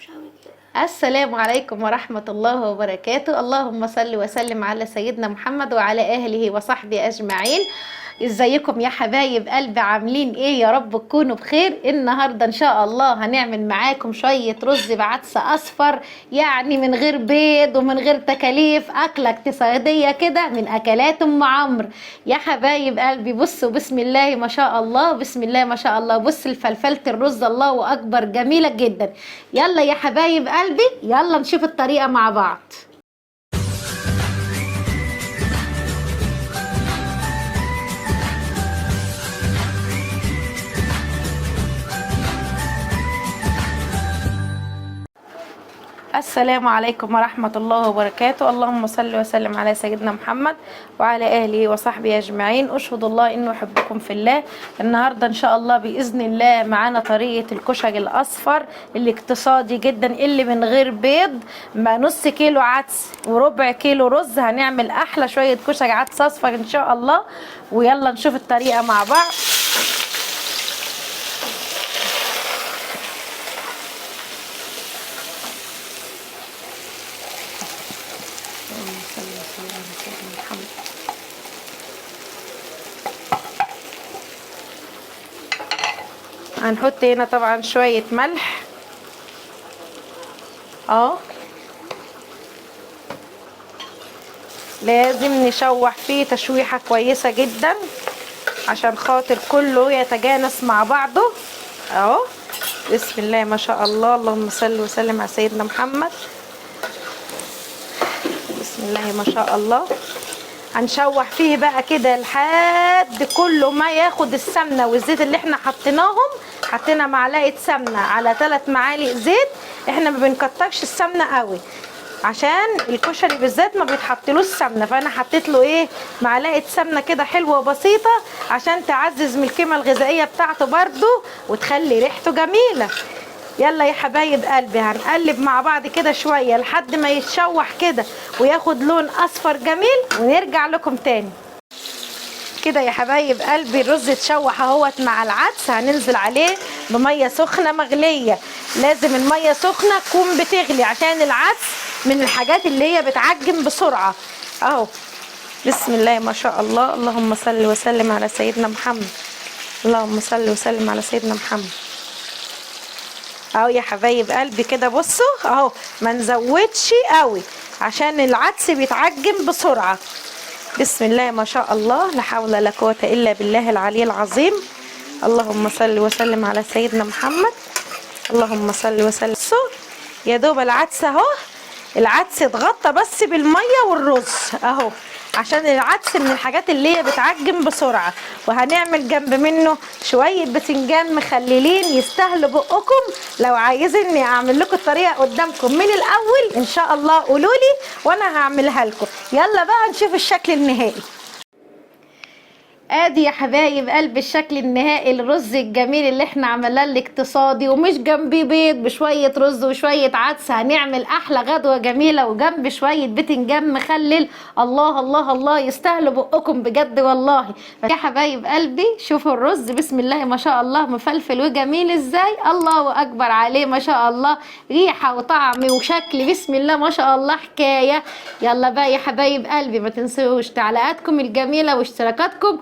مش قوي كده. السلام عليكم ورحمة الله وبركاته. اللهم صل وسلم على سيدنا محمد وعلى أهله وصحبه أجمعين. ازيكم يا حبايب قلبي، عاملين ايه؟ يا رب تكونوا بخير. النهارده ان شاء الله هنعمل معاكم شوية رز بعدس اصفر، يعني من غير بيض ومن غير تكاليف، اكله اقتصادية كده من اكلات ام عمرو. يا حبايب قلبي بصوا، بسم الله ما شاء الله، بسم الله ما شاء الله، بص الفلفله الرز الله اكبر، جميلة جدا. يلا يا حبايب قلبي يلا نشوف الطريقة مع بعض. السلام عليكم ورحمة الله وبركاته. اللهم صل وسلم على سيدنا محمد وعلى آله وصحبه أجمعين. أشهد الله إنه يحبكم في الله. النهاردة إن شاء الله بإذن الله معانا طريقة الكشري الأصفر الاقتصادي جدا اللي من غير بيض، مع نص كيلو عدس وربع كيلو رز. هنعمل أحلى شوية كشري عدس أصفر إن شاء الله، ويلا نشوف الطريقة مع بعض. هنحط هنا طبعا شوية ملح، لازم نشوح فيه تشويحة كويسة جدا عشان خاطر كله يتجانس مع بعضه. اهو بسم الله ما شاء الله، اللهم صل وسلم على سيدنا محمد. بسم الله ما شاء الله. هنشوح فيه بقى كده لحد كله ما ياخد السمنة والزيت اللي احنا حطيناهم. حطينا معلقه سمنه على 3 معالق زيت. احنا ما بنكترش السمنة قوي عشان الكشري بالذات ما بيتحطلوش سمنه، فانا حطيت له ايه، معلقه سمنه كده حلوة وبسيطة عشان تعزز من القيمة الغذائية بتاعته برده وتخلي ريحته جميلة. يلا يا حبايب قلبي هنقلب مع بعض كده شوية لحد ما يتشوح كده وياخد لون اصفر جميل، ونرجع لكم تاني. كده يا حبايب قلبي الرز اتشوح اهوت مع العدس. هننزل عليه بميه سخنة مغليه، لازم المية سخنة تكون بتغلي عشان العدس من الحاجات اللي هي بتعجن بسرعة. اهو بسم الله ما شاء الله، اللهم صل وسلم على سيدنا محمد، اللهم صل وسلم على سيدنا محمد. اهو يا حبايب قلبي كده بصوا اهو، ما نزودش قوي عشان العدس بيتعجن بسرعة. بسم الله ما شاء الله، لا حول ولا قوة الا بالله العلي العظيم. اللهم صل وسلم على سيدنا محمد، اللهم صل وسلم. بصوا يا دوب العدس اهو، العدس اتغطى بس بالمية والرز اهو، عشان العدس من الحاجات اللي هي بتعجن بسرعة. وهنعمل جنب منه شوية بتنجان مخللين يستاهلوا بقكم. لو عايزين اعمل لكم الطريقة قدامكم من الاول ان شاء الله قولولي وانا هعملها لكم. يلا بقى نشوف الشكل النهائي. ادي يا حبايب قلب الشكل النهائي الرز الجميل اللي احنا عملناه الاقتصادي، ومش جنبيه بيض، بشوية رز وشوية عدس. هنعمل احلى غدوه جميلة وجنب شوية بتنجان مخلل. الله الله الله، يستاهلوا بقكم بجد والله. يا حبايب قلبي شوفوا الرز بسم الله ما شاء الله مفلفل وجميل ازاي، الله اكبر عليه ما شاء الله، ريحه وطعم وشكل بسم الله ما شاء الله حكاية. يلا بقى يا حبايب قلبي ما تنسوش تعليقاتكم الجميلة واشتراكاتكم،